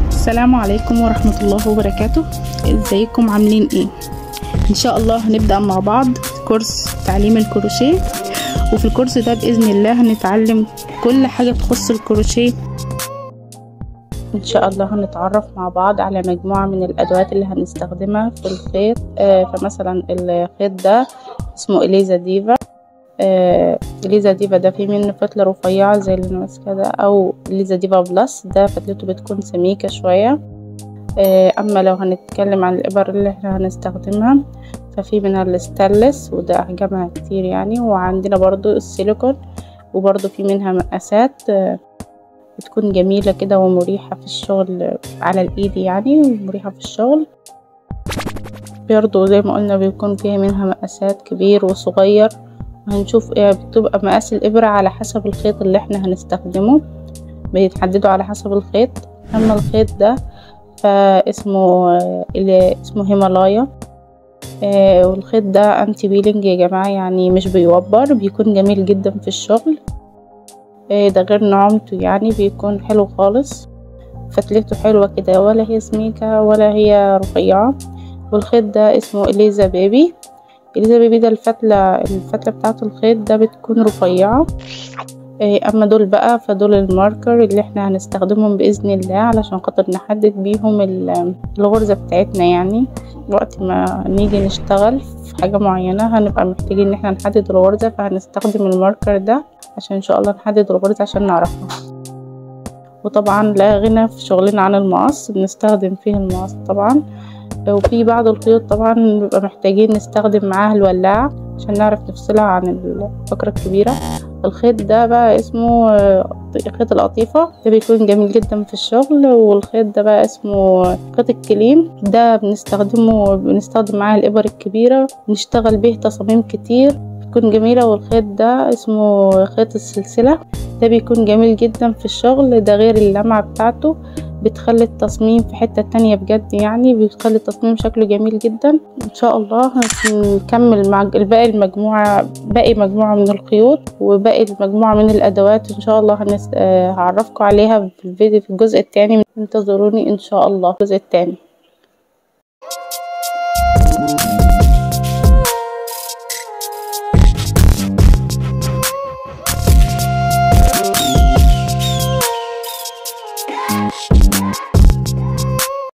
السلام عليكم ورحمة الله وبركاته. ازيكم عاملين ايه؟ ان شاء الله هنبدأ مع بعض كورس تعليم الكروشيه، وفي الكورس ده بإذن الله هنتعلم كل حاجة تخص الكروشيه. ان شاء الله هنتعرف مع بعض على مجموعة من الادوات اللي هنستخدمها في الخيط. فمثلا الخيط ده اسمه اليزا ديفا. اليزا ديفا ده في منه فتلة رفيعة زي اللي انا ماسكاه ده، او اليزا ديفا plus ده فتلته بتكون سميكة شوية. اما لو هنتكلم عن الابر اللي احنا هنستخدمها ففي منها الستانلس وده احجامها كتير يعني، وعندنا برضو السيليكون، وبرضو في منها مقاسات بتكون جميلة كده ومريحة في الشغل على الايد يعني، ومريحة في الشغل. برضو زي ما قلنا بيكون فيها منها مقاسات كبير وصغير، وهنشوف ايه بتبقى مقاس الابرة على حسب الخيط اللي احنا هنستخدمه، بيتحددوا على حسب الخيط. اما الخيط ده فاسمه اسمه هيمالايا. والخيط ده anti pilling يا جماعة، يعني مش بيوبر، بيكون جميل جدا في الشغل. ده غير نعومته يعني، بيكون حلو خالص، فتلته حلوة كده، ولا هي سميكة ولا هي رفيعة. والخيط ده اسمه اليزا بيبي. اليزا بيبي ده الفتلة بتاعة الخيط ده بتكون رفيعة. اما دول بقى فدول ال marker اللي احنا هنستخدمهم باذن الله علشان خاطر نحدد بيهم الغرزة بتاعتنا، يعني وقت ما نيجي نشتغل في حاجة معينة هنبقى محتاجين ان احنا نحدد الغرزة، فهنستخدم ال marker ده عشان ان شاء الله نحدد الغرزة عشان نعرفها. وطبعا لا غنى في شغلنا عن المقص، بنستخدم فيه المقص طبعا. وفي بعض الخيوط طبعا بنبقى محتاجين نستخدم معاها الولاعة عشان نعرف نفصلها عن الفقرة الكبيرة. الخيط ده بقى اسمه خيط القطيفة، ده بيكون جميل جدا في الشغل. والخيط ده بقى اسمه خيط الكليم، ده بنستخدم معاه الإبر الكبيرة، بنشتغل به تصاميم كتير بتكون جميلة. والخيط ده اسمه خيط السلسلة، ده بيكون جميل جدا في الشغل، ده غير اللمعة بتاعته بتخلي التصميم في حتة تانية بجد، يعني بيخلي التصميم شكله جميل جدا. ان شاء الله هنكمل مع الباقي المجموعة، باقي مجموعة من الخيوط وباقي المجموعة من الادوات ان شاء الله هعرفكم عليها في الفيديو في الجزء الثاني. انتظروني ان شاء الله الجزء الثاني.